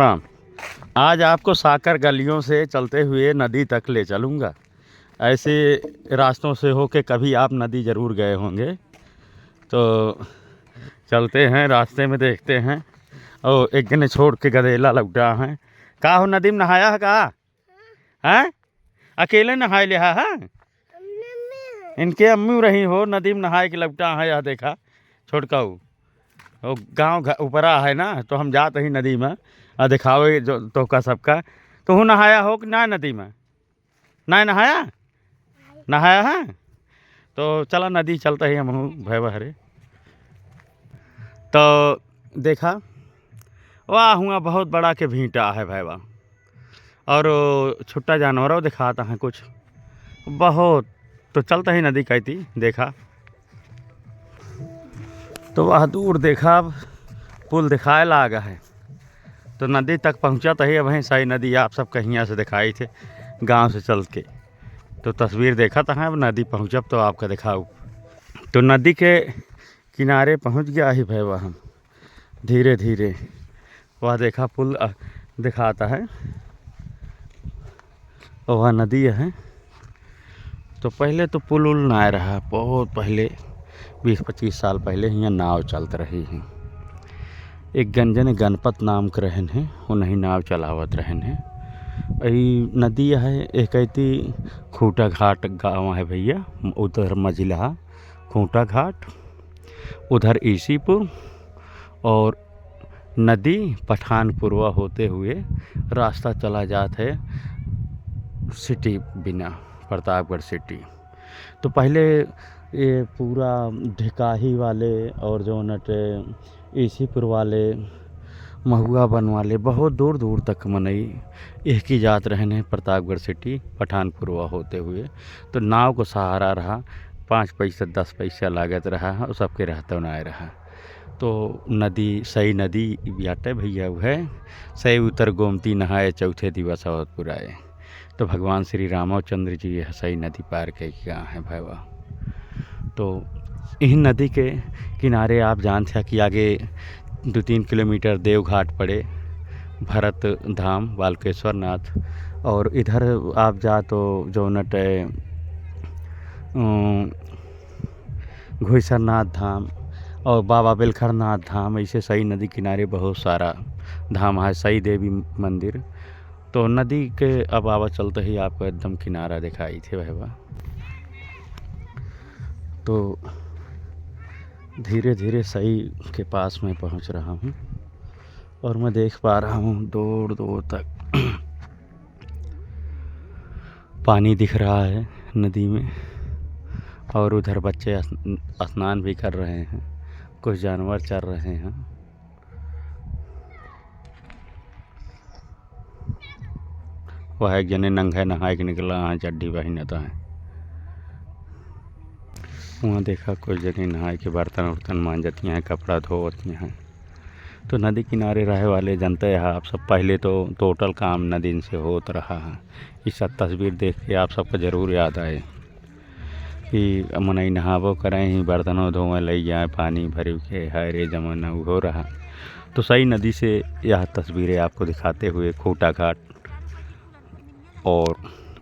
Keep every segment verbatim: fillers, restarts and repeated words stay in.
हाँ, आज आपको साकर गलियों से चलते हुए नदी तक ले चलूँगा। ऐसे रास्तों से होके कभी आप नदी ज़रूर गए होंगे, तो चलते हैं, रास्ते में देखते हैं। ओ, एक जने छोड़ के गदेला लौटा है। का हो, नदी में नहाया है का? हैं? अकेले नहाए ले हा, हैं? इनके अम्मी रही हो, नदी में नहाए के लौटा है। यह देखा, छोटका ऊ। वो गाँव घ-, ऊपरा है ना, तो हम जात ही नदी में। आ, देखावे जो तोहका सबका। तोहू नहाया हो कि ना नदी में? ना नहाया? नहाया है? तो चला नदी चलता ही हमहू भय बहरे। तो देखा, वाह, हुआ बहुत बड़ा के भींटा है भैवा। और छुट्टा जानवरों दिखाता है कुछ, बहुत। तो चलता ही नदी कहती, देखा, तो वह दूर देखा, अब पुल दिखाए लागा है। तो नदी तक पहुँचा तो ही, अब हैं सही नदी आप सब कहिया से दिखाई थे गांव से चल के। तो तस्वीर देखा था, अब नदी पहुँचब तो आपका दिखाऊ। तो नदी के किनारे पहुँच गया ही भैवा हम धीरे धीरे। वह देखा पुल, अ, दिखाता है, वह नदी है। तो पहले तो पुल उल ना रहा, बहुत पहले, बीस पच्चीस साल पहले हियाँ नाव चलत रही है। एक गंजन गणपत नाम के रहन है, उन्हीं नाव चलावत रहन है। ई नदी है, एक ऐती खूंटा घाट गाँव है भैया, उधर मझिलहा खूंटा घाट, उधर ईसीपुर, और नदी पठानपुरवा होते हुए रास्ता चला जात है सिटी बिना, प्रतापगढ़ सिटी। तो पहले ये पूरा ढेकाही वाले और जो नट ईसीपुर वाले, महुआ बन वाले, बहुत दूर दूर तक मनई एहकी जात रहने प्रतापगढ़ सिटी पठानपुरवा होते हुए। तो नाव को सहारा रहा, पाँच पैसा दस पैसा लागत रहा और सबके रहता ना रहा। तो नदी, सई नदी बाटे भैया, उहे सई उतर गोमती नहाए, चौथे दिवस अवधपुर आए। तो भगवान श्री रामचंद्र जी यह सई नदी पार कइके गए हैं भैया। तो इही नदी के किनारे आप जानत हैं कि आगे दो तीन किलोमीटर देवघाट पड़े, भरत धाम, बालकेश्वर नाथ, और इधर आप जा तो जौनट, अम, घुईसरनाथ धाम और बाबा बेलखरनाथ धाम, ऐसे सई नदी किनारे बहुत सारा धाम है, सई देवी मंदिर। तो नदी के अब आवा चलते ही आपको एकदम किनारा दिखाई थे भैया। तो धीरे धीरे सई के पास मैं पहुंच रहा हूँ और मैं देख पा रहा हूँ दूर दूर तक पानी दिख रहा है नदी में, और उधर बच्चे स्न-, स्नान भी कर रहे हैं, कुछ जानवर चर रहे हैं। वह एक जने नंगे नहाए के निकला है, चड्ढी पहिनता है। वहाँ देखा, कुछ जने नहाए के बर्तन उर्तन मांजत हैं, कपड़ा धोवत हैं। तो नदी किनारे रहे वाले जनते हैं आप सब, पहले तो टोटल काम नदीन से होत रहा है। ये सब तस्वीर देख के आप सबको जरूर याद आए कि मनई नहाबो करें ही, बर्तनों धोवें, लई जाए पानी भरी के, हाय रे जमाना उहो रहा। तो सई नदी से यह तस्वीरें आपको दिखाते हुए खूंटा घाट और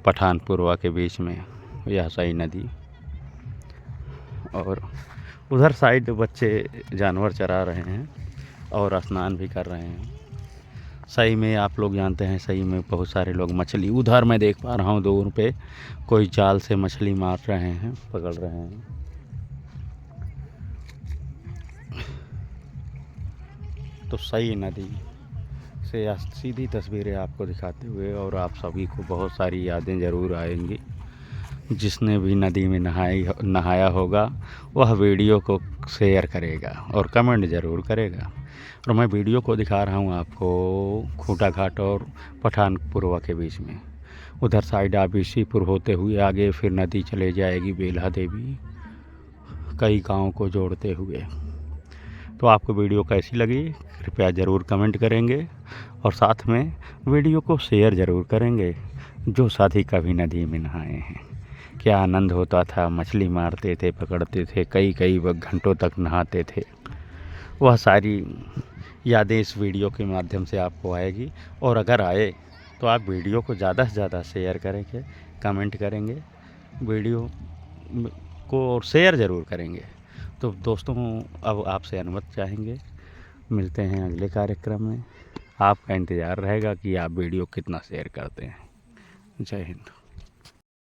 पठानपुरवा के बीच में यह सई नदी, और उधर साइड बच्चे जानवर चरा रहे हैं और स्नान भी कर रहे हैं। सई में आप लोग जानते हैं, सई में बहुत सारे लोग मछली, उधर मैं देख पा रहा हूँ दूर पे कोई जाल से मछली मार रहे हैं, पकड़ रहे हैं। तो सई नदी से यह सीधी तस्वीरें आपको दिखाते हुए, और आप सभी को बहुत सारी यादें ज़रूर आएंगी। जिसने भी नदी में नहाई, नहाया होगा, वह वीडियो को शेयर करेगा और कमेंट ज़रूर करेगा। और मैं वीडियो को दिखा रहा हूँ आपको खूंटा घाट और पठानपुरवा के बीच में। उधर साइड आबीसीपुर होते हुए आगे फिर नदी चले जाएगी बेल्हा देवी, कई गाँव को जोड़ते हुए। तो आपको वीडियो कैसी लगी, कृपया ज़रूर कमेंट करेंगे और साथ में वीडियो को शेयर ज़रूर करेंगे। जो साथी कभी नदी में नहाए हैं, क्या आनंद होता था, मछली मारते थे, पकड़ते थे, कई कई ब-, घंटों तक नहाते थे। वह सारी यादें इस वीडियो के माध्यम से आपको आएगी, और अगर आए तो आप वीडियो को ज़्यादा से ज़्यादा शेयर करेंगे, कमेंट करेंगे वीडियो म-, को, और शेयर ज़रूर करेंगे। तो दोस्तों, अब आपसे अनुमति चाहेंगे, मिलते हैं अगले कार्यक्रम में। आपका इंतज़ार रहेगा कि आप वीडियो कितना शेयर करते हैं। जय हिंद।